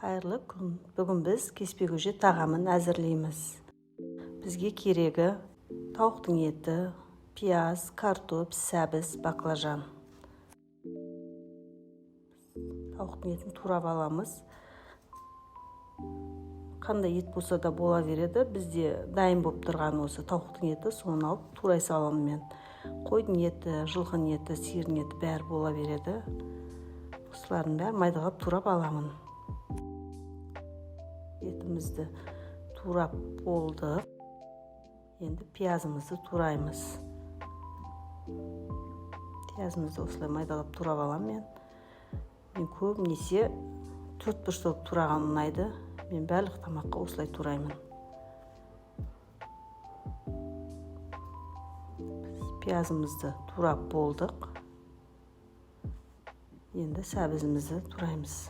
Қайырлы күн! Бүгін біз кеспе көже тағамын әзірлейміз. Бізге керегі тауықтың еті, пияз, картоп, сәбіз, баклажан. Тауықтың етін турап аламыз. Қандай ет болса да бола береді. Бізде дайын болып тұрған осы тауықтың еті, соны алып турай саламын мен. Қойдың еті, жылқының еті, сиырдың еті бәрі бола береді. Осылардың бәрін майдалап турап аламын. Етімізді турап болдық. Енді пиязымызды тураймыз. Пиязымызды осылай майдалап турап аламын мен. Мен көбінесе төрт бұрыш қылып тураған ұнайды. Мен барлық тамаққа осылай тураймын. Пиязымызды турап болдық. Енді сәбізімізді тураймыз.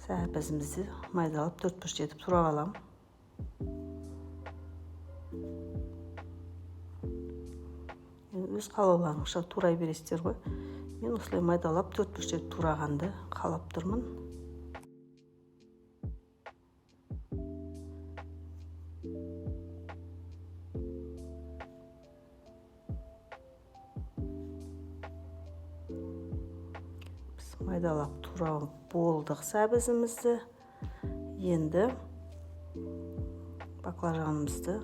Сәбізімізді майдалап төрт бұрыш етіп турап аламын. Өз қалауларыңызша турай бересіздер ғой. Мен осылай майдалап төрт бұрыш етіп турағанды қалап тұрмын. Біз майдалап турап болдық сәбізімізді. Енді баклажанымызды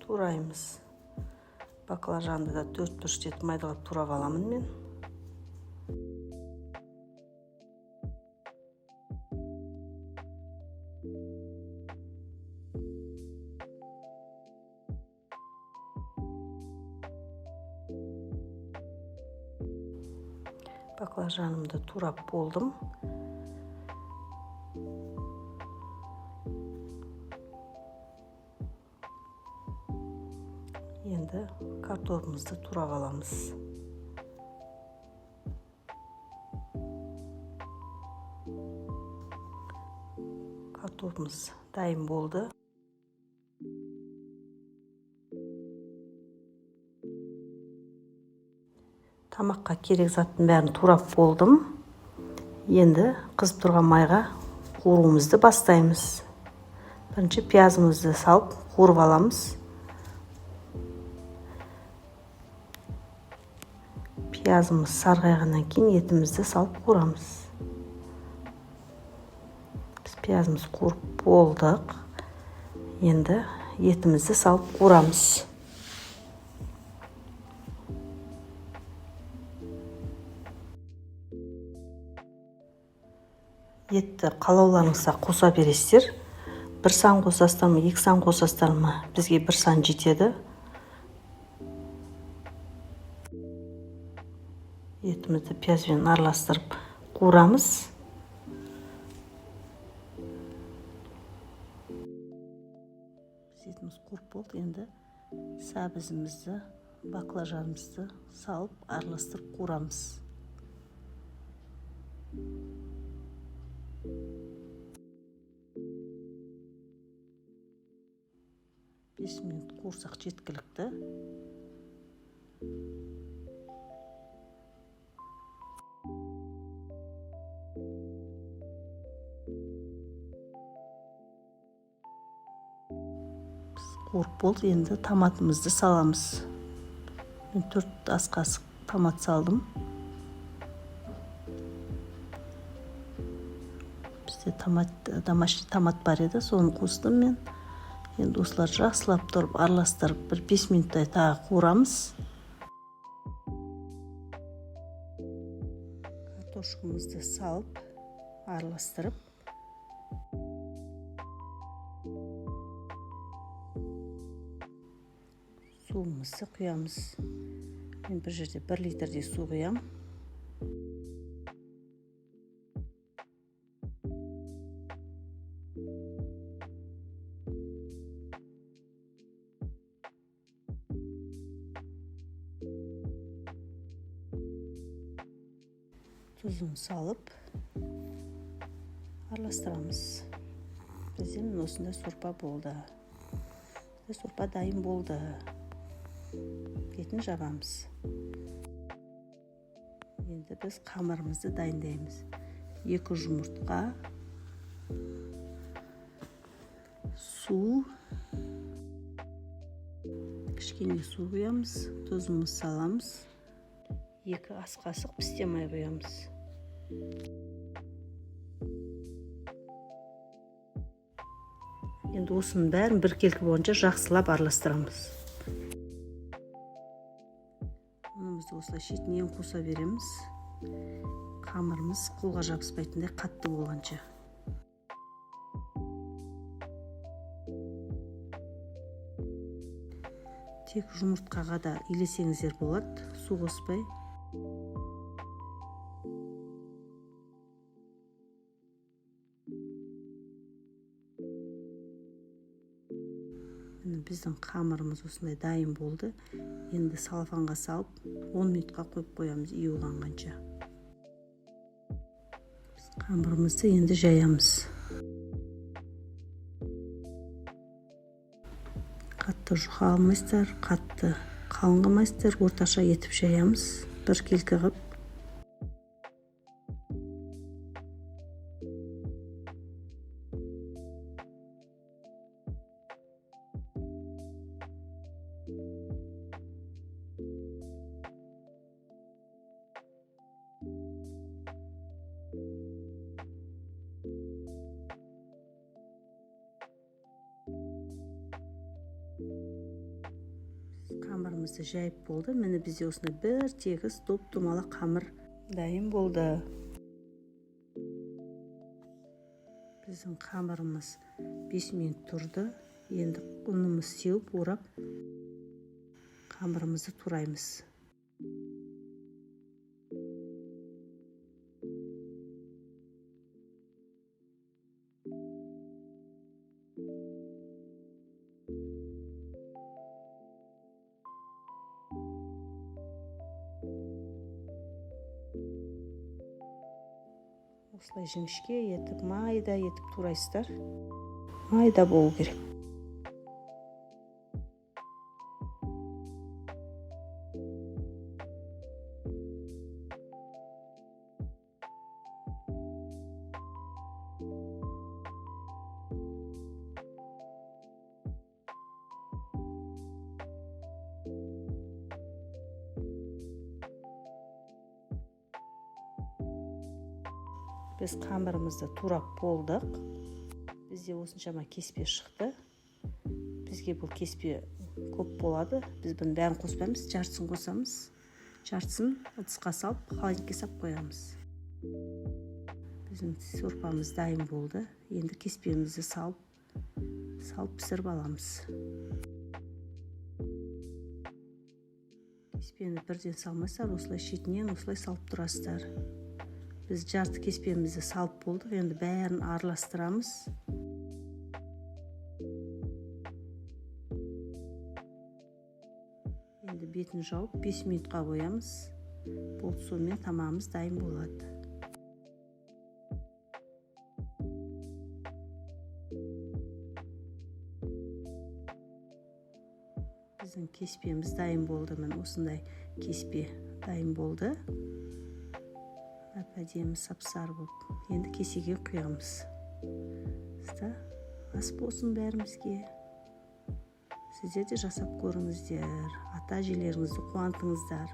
тураймыз. Баклажанды да төрт бұрыш етіп майдалап турап аламын мен. Баклажанымды турап болдым. Енді картопымызды турап аламыз. Картопымыз дайын болды. Тамаққа керек заттың бәрін турап болдым. Енді қызып тұрған майға қуыруымызды бастаймыз. Бірінші пиязымызды салып қуырып аламыз. Пиязымыз сарғайғаннан кейін етімізді салып қуырамыз. Біз пиязымызды қуырып болдық. Енді етімізді салып қуырамыз. Етті қалауларыңызға қоса бересіздер. Бір сан қосасыздар ма, екі сан қосасыздар ма, бізге бір сан жетеді. Етімізді пиязбен араластырып қуырамыз. Біз етіміз қуырып болды. Енді сәбізімізді, баклажанымызды салып араластырып қуырамыз. 5 минут қуырсақ жеткілікті. Біз қуырып болды. Енді томатымызды саламыз. Мен 4 ас қасық томат салдым. Бізде томат, домашний томат бар еді, соны қостым мен. Енді осылар жақсылап тұрып араластырып бір 5 минуттай тағы қуырамыз. Картошкамызды салып араластырып, суымызды құямыз. Мен бір жерде 1 литрдей су құямын. Тұзын салып араластырамыз. Бізде міне осындай сорпа болды. Сорпа дайын болды. Бетін жабамыз. Енді біз қамырымызды дайындаймыз. 2 жұмыртқа, Су, кішкене су құямыз, тұзымыз саламыз, 2 ас қасық пісте май құямыз. Енді осының бәрін біркелкі бойынша жақсылап араластырамыз. Ұнымызды осылай шетінен қоса береміз. Қамырымыз қолға жабыспайтындай қатты болғанша. Тек жұмыртқаға да илесеңіздер болады, су қоспай. Міне біздің қамырымыз осындай дайын болды. Енді салафанға салып 10 минутқа қойып қоямыз иуланғанша. Біз қамырымызды енді жаямыз. Қатты жұқа алмайсыздар, қатты қалың қылмайсыздар, орташа етіп жаямыз, біркелкі қылып. Қамырымызды жайып болды. Міне бізде осындай бір тегіс доп-домалақ қамыр дайын болды. Біздің қамырымыз 5 минут тұрды. Енді ұнымыз сеуіп, орап қамырымызды тураймыз. Осылай жіңішке етіп, майда етіп турайсыздар. Майда болу керек. Біз қамырымызды турап болдық. Бізде осыншама кеспе шықты. Бізге бұл кеспе көп болады. Біз бұның бәрін қоспаймыз, жартысын қосамыз. Жартысын ыдысқа салып, холодильникке салып қоямыз. Біздің сорпамыз дайын болды. Енді кеспемізді салып пісіріп аламыз. Кеспені бірден салмайсыздар, осылай шетінен осылай салып тұрасыздар. Біз жарты кеспемізді салып болдық, енді бәрін араластырамыз. Енді бетін жауып 5 минутқа қоямыз. Болды, сонымен тамағымыз дайын болады. Біздің кеспеміз дайын болды. Міне осындай кеспе дайын болды. Әп-әдемі сап-сары болып. Енді кесеге құямыз. Ас болсын бәрімізге. Сіздер де жасап көріңіздер, ата әжелеріңізді қуантыңыздар.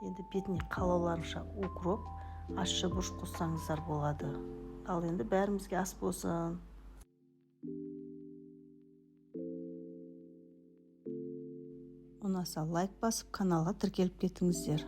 Енді бетіне қалауларынша укроп, ащы бұрыш қоссаңыздар болады. Ал енді бәрімізге ас болсын. Ұнаса лайк басып, каналға тіркеліп кетіңіздер.